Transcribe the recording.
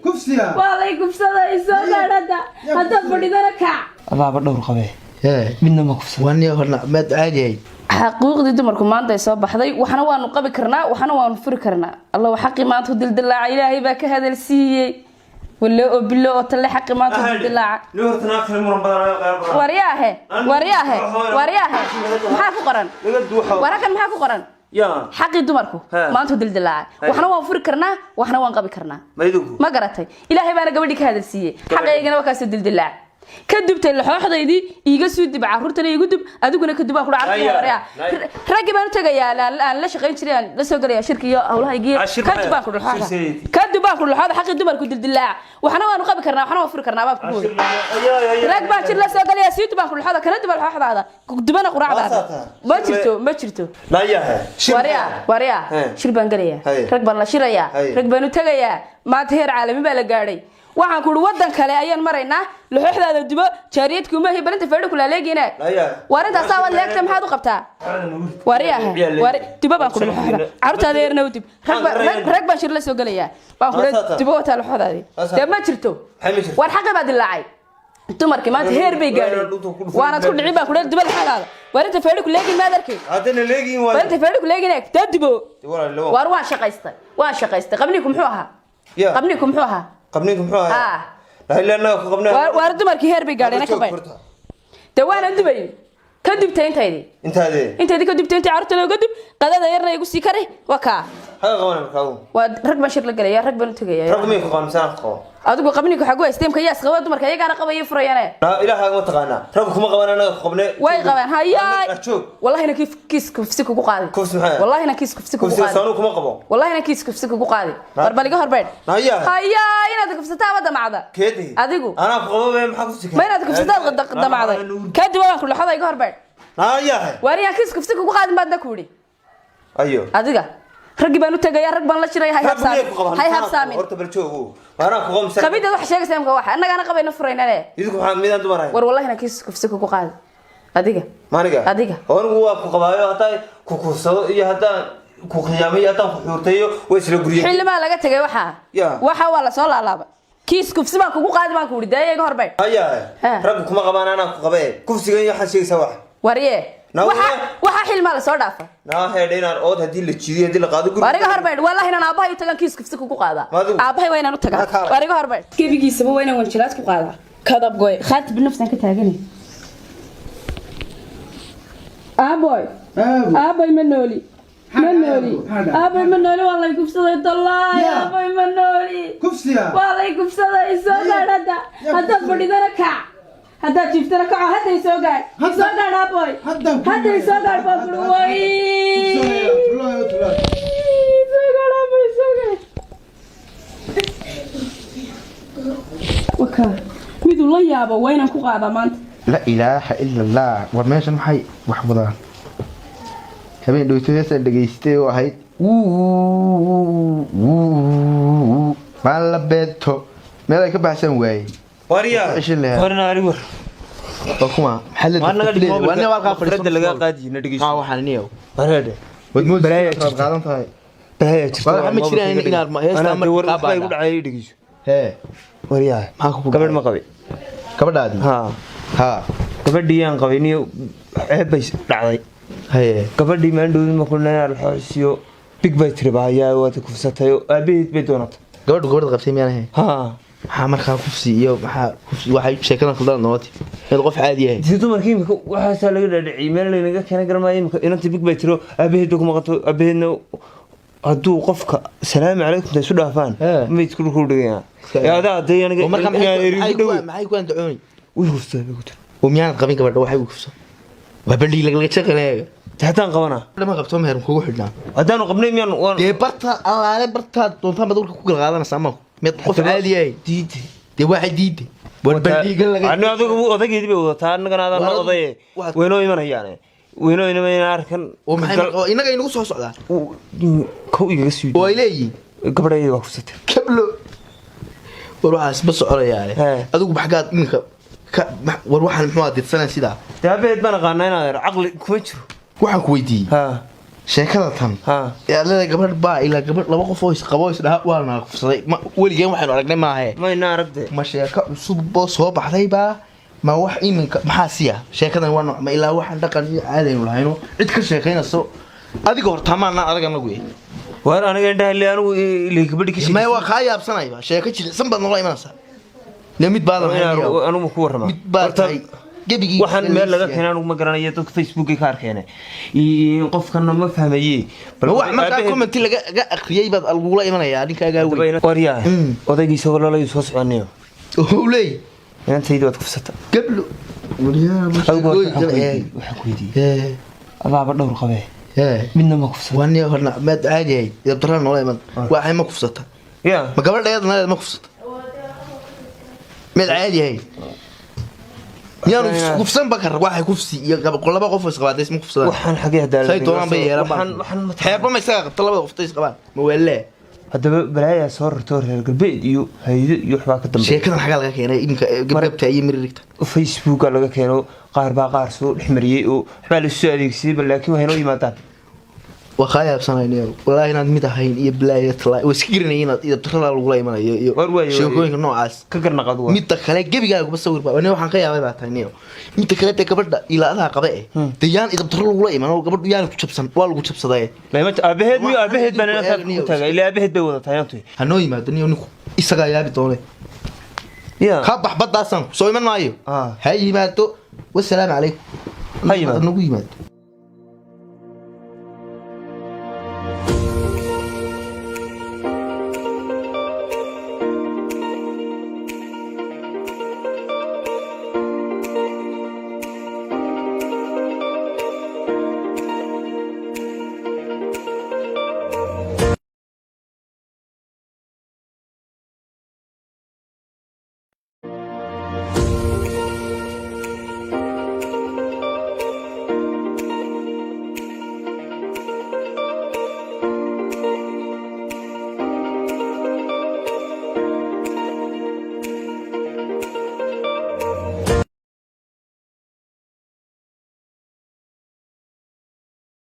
Kufsiga. Waa lay kufsaday, soo gaadh hadda. Haddaad fadhidana kac. Adaaba dhowr qabee, midna ma kufsada. Wani horna maad caadi ahayd. Xaquuqdii dumarku maanta ay soo baxday, waxna waanu qabi karnaa, waxna waanu furi karnaa. Alla, xaqii maanta u dildilaaca. Ilaahay baa ka hadal siiyey, wale oo bilo oo talle, xaqii maanta u dildilaaca. Nin horta naagtani muran badan ayo qayr badan. Waryaahe, waryaahe, waryaahe, maxaa ku qoran? Laga duuxo. Warakan maxaa ku qoran? Yaa. Xaqii dumarku maanta u dildilaaca. Waxna waan furi karnaa, waxna waan qabi karnaa. Ma idinku? Ma garatay? Ilaahay baana gabadhii ka hadal siiyey, xaqaygana waa kaasoo dildilaac. Ka dubtay laxooxdaydii, iiga soo dib, carruurtana iigu dub, adiguna ka dub. Aan kudha Aya, carruurta raggii baan u tegayaa, aan la shaqayn jiray, aan la soo gelayaa shirki iyo hawlahaygii. Ah, shir Ka dub baan ku shir laxooxda sayid. Ka dub baan ku laxooxda. Xaqii dumarku dildilaac. Waxna waanu qabi karnaa, waxna waan furi karnaa baan ku wuri. Rag baan jir la soo gelayaa. Sii dubaan ku laxooxda, kana duba laxooxdaada, dubana quraacdaada. Ma jirto, ma jirto. Laayahe. Waryaa, waryaa. Shir baan gelayaa. Rag baan la shirayaa. Rag baan u tegayaa. Maanta heer caalami baa la gaadhay. Waxaan ku uhi, waddan kale ayaan maraynaa. Laxooxdaada dubo, jaariyadku ma barinta feedho kulaaleegina. Laayahe. Waar, intaasaa waad leegta, maxaad u qabtaa? Waryaha, war, dubo baan ku uhi laxooxda, carruurtaada yarna u dib. Rag baan shir la soo gelayaa baan ku uhi. Dubo wataa laxooxdaadii dee, ma jirto. Maxay ma jirto? War, xaqi baa dilaacay. Dumarkii maanta heer bay gaadheen. Waanaad ku dhicin baan ku uhi. Dubo laxooxdaada. Waar, inta feedho kuleegin maad arkay? Haddana leegin waa. Waar, inta feedho kuleegin eeg, daa dubo. Waar, waan shaqaystay, waan shaqaystay. Qabniinku muxuu ahaa? Ya. Qabniinku muxuu ahaa? Qabniinku muxuu ahaa? Laa annaga ku qabnaa. Waar, dumarkii heer bay gaadheen, ka baydh. Dee waanan dubayn, ka dubtay intaydii. Intaadee? Intaydii ka dubtay, intii carruurta looga dub, qadada yarna igu sii kari, waa kaa. Xaga qabana marka adigu? Waa rag baan shir la gelaya, rag baan u tegaya. Rag miyay ku qabaan mise anaa ku qabo? Adigu qabniinku xagu haysteemka yaas qaba? Dumarka iyagaana qabaya, furayane. Naa ilaahaaga ma taqaanaa? Rag kuma qabaan, annaga ku qabne. Way qabaan, hayaay. Joog. Wallahina kiis kufsi kugu qaadi. Kufsi maxay? Wallahina kiis kufsi kugu Kufsiga qaadi. saanuu kuma qabo. Wallahina kiis kufsi kugu qaadi. War, bal iga horbeydh. Hayaa. Hayaa, inaad kufsataa damacda. Keedi. Adigu. Anaa ku qabo be, maxaa kufsi? Ma inaad kufsataad damacday? Kadib waan ku laxoda, iga horbeydh. Naayahe. Waariyaan kiis kufsi kugu qaadin baadna ku idhi. Ayo. Adiga raggii baan u tegaya, rag baan la shiraya. Hay Rag miyay habsaamin. ku qabaan? Hay habsaamin. Horta bal joogo, anaa ku qabo mise? Qabidaad waxa sheegaysaa imka, waxa annagaana qabayna, furaynane. Idinku maxaa midaan dumar ahayn? War, wallahina kiis kufsi kugu qaadi adiga. Maniga? Adiga. Anigu waa ku qabaayo, haddaan ku kufsado iyo haddaan ku khiyaamayo, haddaan ku xuurtayo, way isla guriyeen. Xildhibaan laga tegay waxaa. Ya. Waxa waa lasoo laalaabay. Kiis kufsi baan kugu qaadi baan ku idhi, dee iga horbeydh. Hayahe. Raggu kuma qabaan, anaa ku qabe. Kufsigan iyo waxaad sheegaysaa wax. Warye. Na. Waxa xilmaa lasoo dhaafa. Naa heedha, inaan ood haddii la jiidiyo, haddii la qaado guriga. Waar, iga horbeydh. Wallahi inaan aabbahay u tagaan, kiis kufsi kugu qaadaa. Ma adigu? Aabbahay waa inaan u tagaa. Ma kaalay. Waar, iga horbeydh. Gebigiisaba waa inaan wanjalaad ku qaadaa. Kadab goy khaatib nafsan ka taaganay. Aaboy. Aabo. Aaboy, ma nooli, ma nooli. Maxaa dhacay? Aaboy, ma nooli, waa lay kufsaday dallaay. Ya. Aaboy, ma nooli. Kufsiga. Waa lay kufsaday, soo gaadh hadda. Ya, Haddaad kufsaday. fadhidana kac, haddaad jiiftana kaco. Hadday soo gaadh, soo gaadh aaboy. Haddaan ku Hadday soo gaadh baan kuri way. Kufsanaya, tulaayo, tulaayo. Soo gaadh aaboy, soo gaadh. Waka miduu la yaabo waa inaan ku qaadaa maanta. La ilaaha ila Allah. War, meeshan maxay wax wadaan? Habeen dhowto heesaan dhegaystay oo ahayd "Wuu, wuu, maan la beento", meel ay ka baxsan waayey. Waryaa. Ceshan lahaa. Warna ari war. Waa kuma? Maxaa la Waar, naga dhig. Waa nin halkaa fadhiisan. Mafrada lagaa qaadiyo, na dhegeyso. Haa, waxaan niyow. Wareedhe. Waad moodaysaa Balaayaa inaad jirta. qaadan tahay. Balaayaa jirta. Waa, waxa ma jiraan inaad heestaa Anaa markii war kaa waxbaa igu baadhaa. dhacay, dhegeyso. Hee. Waryaa. Maxaa kugu Gabadh dhacay? ma qabay? Gabadhaadii? Haa. Haa. Gabadhii aan qabay niyo ceeb bay dhacday. Haye. Gabadhii maandhowdi ma kulnaa alxoosiyo big bay tiri bahayaa, waad kufsatay oo aabaheed bay doonatay. Gabadhu gabadha qabtay miyaan ahayn? Haa. Maxaa markaa kufsi iyo maxaa kufsi? Waxay sheekadan khaldan noqotay mid qof caadi yahay. Si dumarkii imika waxaasaa laga dhaadhiciyay, meel laynaga keena garamaayo. Imika inanta big bay tiro, aabaheed bay ku maqanto. Aabaheedna hadduu qofka salaamu calaykum ta isu dhaafaan, maydku dhulka u dhigayaa. Ee adaa dee aniga Oo markaa inaan maxay erigu dhow maxay ku andacooni? Way huftaa bay ku tiri. Oo miyaanad qabin gabadha? Waxay u kufso waa bandhig lagalaga shaqaleeya. Dee haddaan qabanaa? Lama qabto, meher kugu xidhnaa. Haddaanu qabnay miyaan waan Dee barta allaale bartaad doontaan baad warka ku kala qaadanaysaa. Maanku mid qof caadi yahay. Diide. Dee waxay diiday war bandhigan laga Ani adigu odageedii bay wadataa, annagana adaan la odaye. Waynoo imanayaane, waynoo imanayaan arkan. Oo maxay oo inaga inagu soo socdaa? Kow igaga sii. Oo ay leeyihiin gabadhayda waa kufsatay. Kablo, war waxaas ma soconayaane. Adigu maxgaad iminka ka war waxaan muxuu ahaa didsanay sidaa? Dee aabaheed baan aqaanaa, inaad caqli kuma jiro. Waxaan ku weydiiyey. Ha. Sheekada tan Ha. ee aad leedahay, gabadh baa ilaa gabadh, laba qof oo isqabo isdhaha waa na kufsaday, weligeen waxaynu aragnay maahe. Mayna aragde. Ma sheeko cusub oo soo baxday baa? Ma wax iminka maxaa siya sheekadan? Waa nooc ma ilaa waxaan dhaqan iyo caadaynu lahayno cid ka sheekaynayso adiga horta maanaan adag anagu yahay. Waar aniga indhaha ile anigu ile gabadhi ka Maya, waa kaa yaabsanayba, sheeko jilicsan baad noola imanaysaa ne, mid baadan sheekay. Anigu ma ku warramaa? Mid baa Horta, tahay gebigii. Waxaan meel laga keenay anigu ma garanayo, dadka Facebookay ka arkeen, qofkana ma fahmaye. Ma wax markaa comment laga ga akhriyay baad lagula imanayaa ninkaagaa weyn? Waryaa, odaygii isagoo lalayu soo soconayo. Wuxuu leeyahay inantaydi waad kufsata. Gablo. Adigu horta waxaan ku weydiiyey, adaaba dhowr qabee, midna ma kufsata? Wani horna maad caadi ahayd, idabdarra noola iman, waxay ma kufsata? Ya. Ma gabadha iyadana leed ma kufsata? Maad caadi ahayd? Miyaanu kufsan ba kar waxay kufsi iyo laba qof oo isqabaatay isma kufsadaan. Waxaan xagee hadaa Say doonaan bay yeelan. Waxaan ma xeerba ma isaga qabta labada qof isqabaan ma waalee? Haddaba balaayaa soo rartoo reer galbeed iyo haydo iyo waxbaa ka dambeeya. Sheekadan xagaa laga keenay iminka gabgabta iyo miririgta? Facebooka laga keeno, qaar baa qaar soo dhex mariyey oo waxbaa la soo adeegsaday, bal laakiin waxay noo yimaadaan. Waa kaa yaabsanaynayo wallaahi inaad mid ahayn iyo bilaaya talaa waa iska garanayay inaad idabdarrada lagula imanayo iyo War waayo, waayo. sheekooyinka noocaas. Ka garnaqad waa. Midda kale gebigaaguma sawir baa ani waxaan ka yaabay baa tahay niyo. Midda kale dee gabadha ilaadaha qaba eh, dee yaan idabdarro lagula iman oo gabadhu yaan ku jabsan, waa lagu jabsadaye. Aabaheed miyo? Aabaheed baan Waxaan inantaa niyo. ku taaga ilaa aabaheed bay wadataa inantu. Ha noo yimaado niyo, ninku isagaa yaabi doone. Ya. Ka bax baddaasaan soo iman maayo. Ah. Ha yimaado, wasalaamu calaykum. Ha yimaado. Nagu yimaado.